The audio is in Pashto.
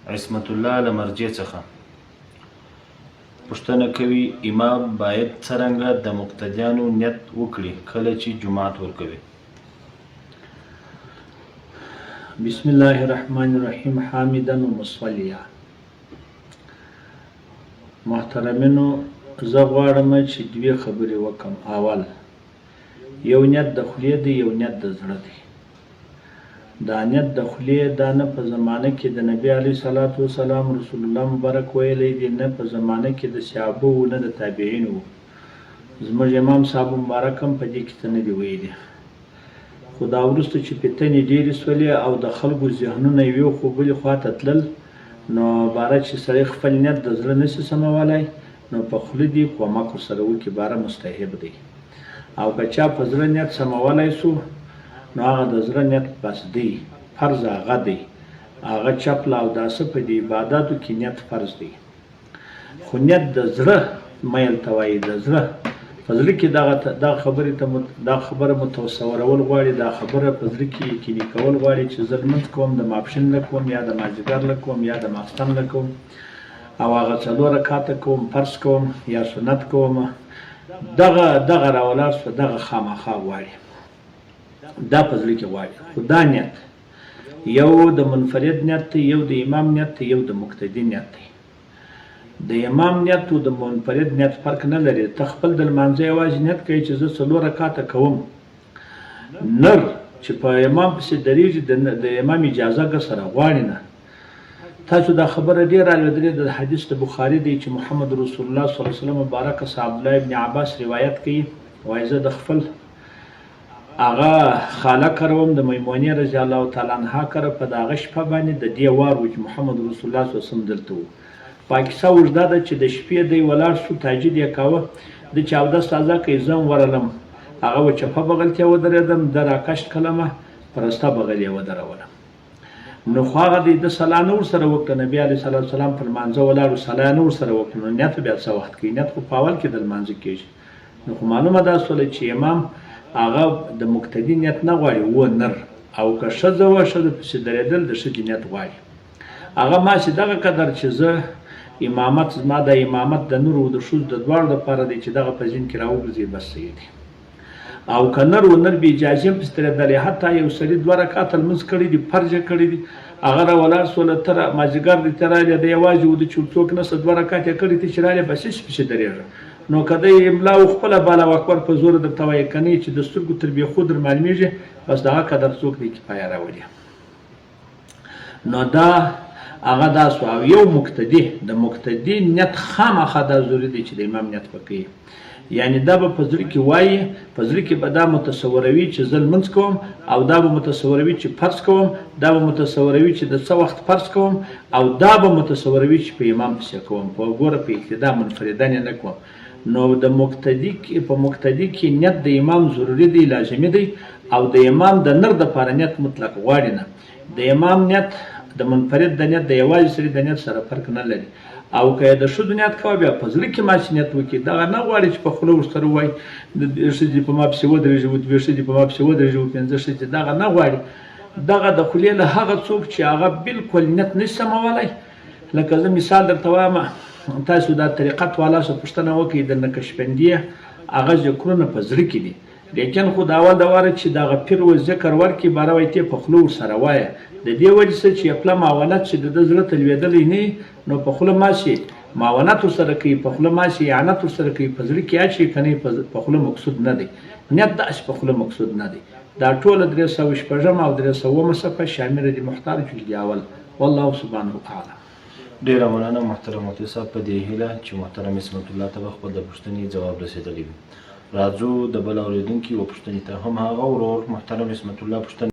عصمت الله له مرجع څخه پوښتنه کوي، امام باید څرنګه د مقتدیانو نیت وکړي کله چې جومات ورکوي؟ بسم الله الرحمن الرحیم حامدا ومصلیا. محترمینو، زه غواړم چې دوې خبرې وکم. اول، یو نیت د خولې دی، یو نیت د زړه دی. دا نیت د خولې دا نه په زمانه کې د نبی علیه الصلاة والسلام رسول الله مبارک ویلی دی، نه په زمانه کې د صحابه وو، نه د تابعین وو. زموږ امام صاحب مبارک هم په دې کې څه نه دي ویلي. خو دا وروسته چې فتنې ډېرې شولې او د خلکو ذهنونه یوې خو بلې خوا ته تلل، نو باره چې سړی خپل نیت د زړه نه شي سمولای نو په خوله دې کومک ورسره وکړي، باره مستحب دی. او که چا په زړه نیت سمولای شو نو هغه د زړه نیت بس دی، فرض هغه دی. هغه چپله اوداسه په دې عباداتو کې نیت فرض دی. خو نیت د زړه میل ته وایي، د زړه په زړه کې دغه دغه خبرې ته دا خبره متصورول غواړي، دا خبره په زړه کې یقیني کول غواړي چې زه لمونځ کوم، د ماپښین له کوم یا د مازدیګر له کوم یا د ماخستن له کوم او هغه څلور رکعاته کوم، فرض کوم یا سنت کوم. دغه دغه راولاړ شو، دغه خامخا غواړي، دا په زړه کې غواړي. خو دا نیت یو د منفرد نیت دی، یو د امام نیت دی، یو د مقتدي نیت دی. د امام نیت او د منفرد نیت فرق نه لري. ته خپل د لمانځه یوازې نیت کوي چې زه څلور رکعاته کوم. نر چې په امام پسې درېږي د امام اجازه ګه سره غواړي نه. تاسو دا خبره ډیره اورېدلې ده، حدیث د بخاري دی چې محمد رسول الله صلی الله علیه وسلم مبارک څخه عبدالله ابن عباس روایت کوي، وایي زه د خپل هغه خاله کره وم، د میمونې رضی الله تعالی عنها کره، په داغه شپه باندې د دې وار و چې محمد رسول الله صلی الله علیه وسلم دلته و. پاکیسه اوږده ده چې د شپې دی ولاړ شو، تهجد یې کاوه، ده چې اودس تازه کړ، زه هم ورغلم، هغه و چپه بغل ته ودرېدم، ده راکشت کړمه، په رسته بغل یې ودرولم. نو خو هغه دی ده صلاح نه ورسره وکړه، نبی علیه الصلاة والسلام پر لمانځه ولاړ و، صلاح نه ورسره وکړه، نو نیت بیا څه وخت کوي؟ نیت خو په اول کې د لمانځه کېږي. نو خو معلومه دا سوله چې امام هغه د مقتدي نیت نه غواړي و نر، او که ښځه وه ښځه پسې درېدل د ښځې نیت غواړي. هغه ما چې دغه قدر چې زه امامت زما د امامت د نر او د ښځو د دواړو لپاره دی چې دغه په ذهن کې راوګرځي بس صحیح دی. او که نر و نر بې اجازې هم پسې درېدلی، حتی یو سړي دوه رکعته لمونځ کړی دی، فرض یې کړی دی، هغه را ولاړ سوله، ته را مازدیګر دی ته راغلې، دی یوازې وده چې څوک نشته، دوه رکعته یې کړي، ته چې راغلې بس هېڅ پسې درېږه. نو که دی ملا و خپله بالا اکبر په زوره درته وایي، که نه چې د سترګو تر بېخو در معلومېږي، بس دغه قدر څوک دی کفایه راولي. نو دا هغه دا سو. او یو مقتدی، د مقتدی نیت خامخا دا ضروري دی چې د امام نیت پکې، یعنی دا به په زړه کې وایي، په زړه کې به دا متصوروي چې زه لمونځ کوم، او دا به متصوروي چې فرض کوم، دا به متصوروي چې د څه وخت فرض کوم، او دا به متصوروي چې په امام پسې کوم، په ګوره په اقتدا منفردن یې نه کوم. نو د مقتدی کې په مقتدی کې نیت د امام ضروري دی، لازمي دی، او د امام د نر د پاره نیت مطلق غواړي نه. د امام نیت د منفرد د نیت د یوازې سړي د نیت سره فرق نه لري. او که یې د ښځو نیت کوه بیا په زړه کې ماسې نیت وکړي، دغه نه غواړي چې په خوله ورسره ووایي د دوې ښځې په ما پسې ودرېږي و دوې ښځې په ما پسې ودرېږي و پنځه ښځې، دغه نه غواړي. دغه د خولې له هغه څوک چې هغه بالکل نیت نشي سمولی، لکه زه مثال درته وایم، تاسو دا طریقت والا څخه پوښتنه وکړئ، د نقشبندیه هغه ذکرونه په زړه کې دي، لیکن خو د اول د واره چې دغه پیر و ذکر ورکړي باره وایي تې په خوله ورسره وایه، د دې وجې څه چې یپله معاونت چې د ده زړه ته لوېدلی نه وي نو په خوله ماسې معاونت ورسره کوي، په خوله ماسې اعانت ورسره کوي، په زړه کې اچوي که نه په خوله مقصود نه دی، نیت داسې په خوله مقصود نه دی. دا ټوله 306 او 307 صفحه شامي ردي مختار جلد اول. والله سبحانه اعلم. ډیره مننه محترم مفتي صاحب، په دې هیله چې محترم عصمت الله ته به خپل د پوښتنې ځواب رسیدلی وي. راځو د بل اوریدونکي و پوښتنې ته هم، هغه ورور محترم عصمت الله پوښتنه.